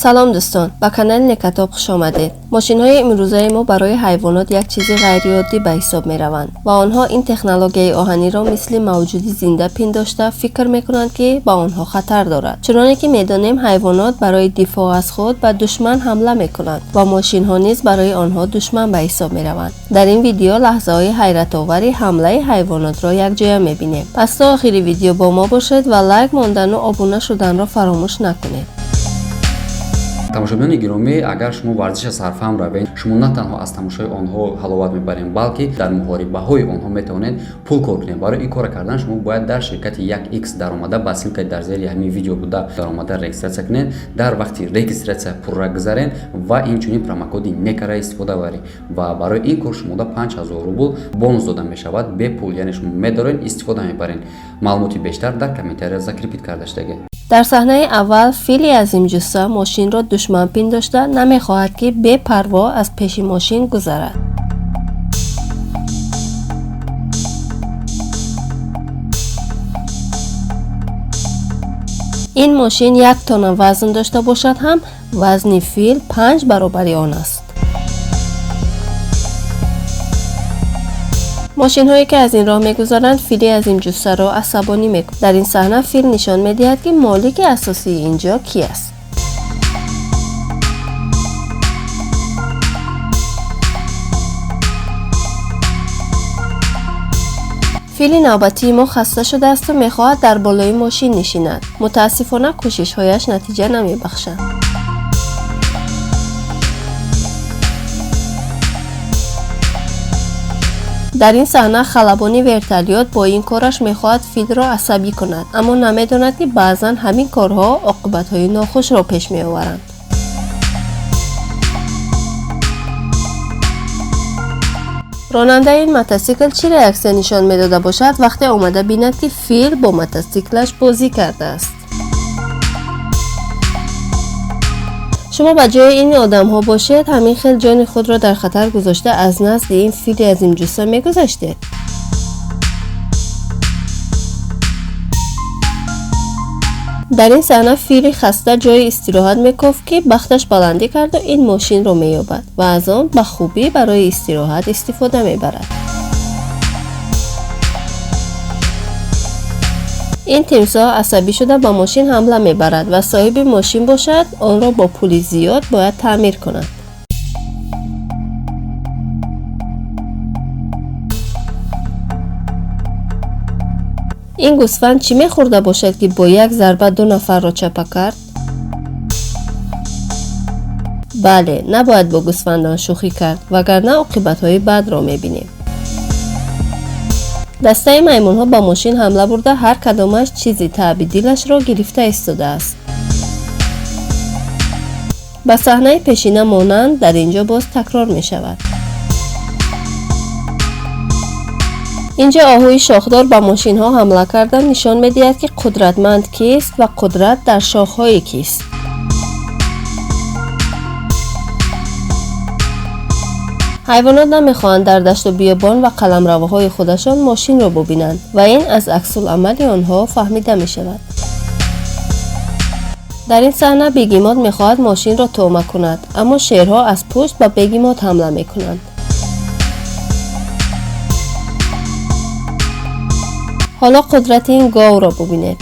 Салом дӯстон, ба канали Некатоб хуш омадед. Мошинҳои имрӯзаи мо барои ҳайвонот як чизи ғайриоддӣ ба ҳисоб мераванд ва онҳо ин технологияи оҳаниро мисли мавҷуди зинда пиндошта фикр мекунанд, ки ба онҳо хатар дорад. Чуноне ки медонем, ҳайвонот барои дифоъ аз худ ба душман ҳамла мекунанд ва мошинҳо низ барои онҳо душман ба ҳисоб мераванд. Дар ин видео лаҳзаҳои ҳайратовари ҳамлаи ҳайвонотро якҷоя мебинем. Пас то охири видео бо мо бошед ва лайк мондану обуна шуданро фаромӯш накунед. Тамошобинони гиромӣ, агар шумо варзиша сарфаҳм равед, шумо на танҳо аз тамошои онҳо ҳаловат мебаред, балки дар муҳорибаҳои онҳо метавонед пул кор кунед. Барои ин кора кардан шумо бояд дар ширкати 1x даромада, ба ссылка и дар зери ҳамин видео буда даромада регистрация кунед. Дар вақти регистрация пурра гузаред ва инчунин промокоди некара истифода баред ва барои ин кор шумода 5000 рубл бонус дода мешавад бепул, яъне шумо медоред, истифода мебаред. Маълумоти бештар дар комментария закрепить карда шудагӣ. Дар саҳнаи аввал фили азимҷусса мошинро душман пиндошта намехоҳад, ки бепарво аз пеши мошин гузарад. Ин мошин як тонна вазн дошта бошад ҳам, вазни фил 5 баробари он аст. Мошинҳое ки аз ин роҳ мегузаранд, фили азимҷуссаро асабонӣ мекунанд. Дар ин саҳна фил нишон медиҳад, ки молики асосии ин ҷо кӣ аст. Фили навбатии мо хаста шудаасту мехоҳад дар болои мошин нишинад. Мутаассифона, кӯшишҳояш натиҷа намебахшанд. Дар ин саҳна халабони вертолёт бо ин кораш мехоҳад филро асабӣ кунад, аммо намедонад, ки баъзан ҳамин корҳо оқибатҳои нохушро пеш меоваранд. Ронандаи ин мотосикл чӣ реаксия нишон медода бошад, вақте омада бинад, ки фил бо мотосиклаш бозӣ кардааст? Шумо ба ҷои ин одамҳо бошед, ҳамин хел ҷони худро дар хатар гузошта аз назди ин фили азимҷусса мегузаштед? Дар ин саҳна фили хаста ҷои истироҳат мекофт, ки бахташ баландӣ карду ин мошинро меёбад ва аз он ба хубӣ барои истироҳат истифода мебарад. Ин тимсоҳ асабӣ шуда ба мошин ҳамла мебарад ва соҳиби мошин бошад, онро бо пули зиёд бояд таъмир кунад. Ин гӯсфанд чӣ мехӯрда бошад, ки бо як зарба ду нафарро чапа кард? Бале, набояд бо гӯсфандон шӯхӣ кард, вагарна оқибатҳои бадро мебинем. Дастаи маймунҳо ба мошин ҳамла бурда, ҳар кадомаш чизи таъби дилашро гирифта истодааст. Ба саҳнаи пешина монанд дар ин ҷо боз такрор мешавад. Инҷо оҳуи шохдор ба мошинҳо ҳамла карда нишон медиҳад, ки қудратманд кист ва қудрат дар шохҳои кист. Ҳайвонот намехоҳанд дар дашту биёбон ва қаламравҳои худашон мошинро бубинанд ва ин аз аксуламали онҳо фаҳмида мешавад. Дар ин саҳна бегемот мехоҳад мошинро тӯъма кунад, аммо шерҳо аз пушт ба бегемот ҳамла мекунанд. Ҳоло қудрати ин говро бубинед.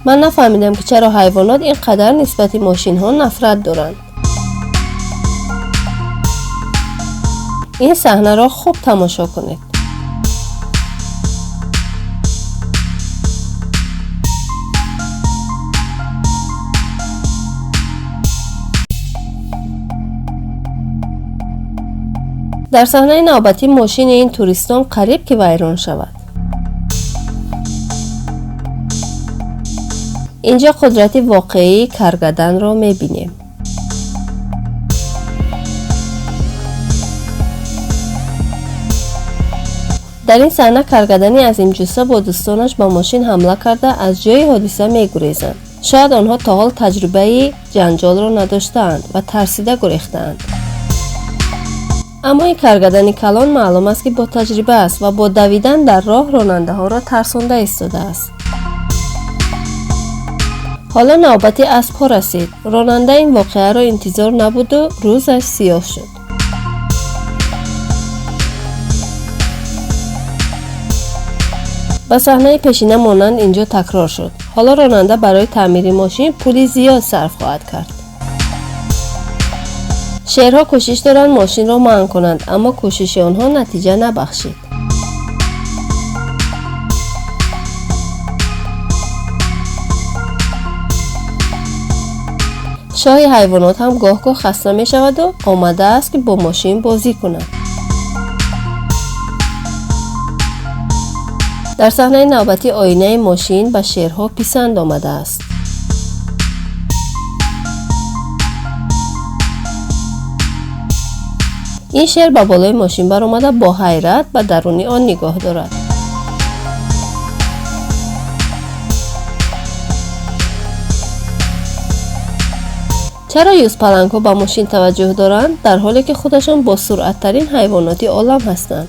Ман нафаҳмидам, ки чаро ҳайвонот ин қадар нисбати мошинҳо нафрат доранд. Ин саҳнаро хуб тамошо кунед. Дар саҳнаи навбатӣ мошини ин туристон қариб ки вайрон шавад. Инҷо қудрати воқеии каргаданро мебинем. Дар ин саҳна каргадани азимҷусса бо дӯстонаш ба мошин ҳамла карда аз ҷои ҳодиса мегурезанд. Шояд онҳо то ҳол таҷрибаи ҷанҷолро надоштаанд ва тарсида гурехтаанд. Аммо ин каргадани калон маълум аст, ки бо таҷриба аст ва бо давидан дар роҳ ронандаҳоро тарсонда истодааст. Ҳоло навбати аспҳо расид. Ронанда ин воқеаро интизор набуду рӯзаш сиёҳ шуд. Ба саҳнаи пешина монанд инҷо такрор шуд. Ҳоло ронанда барои таъмири мошин пули зиёд сарф хоҳад кард. Шерҳо кӯшиш доранд мошинро манъ кунанд, аммо кӯшиши онҳо натиҷа набахшид. Шоҳи ҳайвонот ҳам гоҳ-гоҳ хаста мешаваду омадааст, ки бо мошин бозӣ кунад. Дар саҳнаи навбатӣ оинаи мошин ба шерҳо писанд омадааст. Ин шер ба болои мошин баромада бо ҳайрат ба даруни он нигоҳ дорад. Чаро юзпалангҳо ба мошин таваҷҷӯҳ доранд, дар ҳоле ки худашон босуръаттарин ҳайвоноти олам ҳастанд?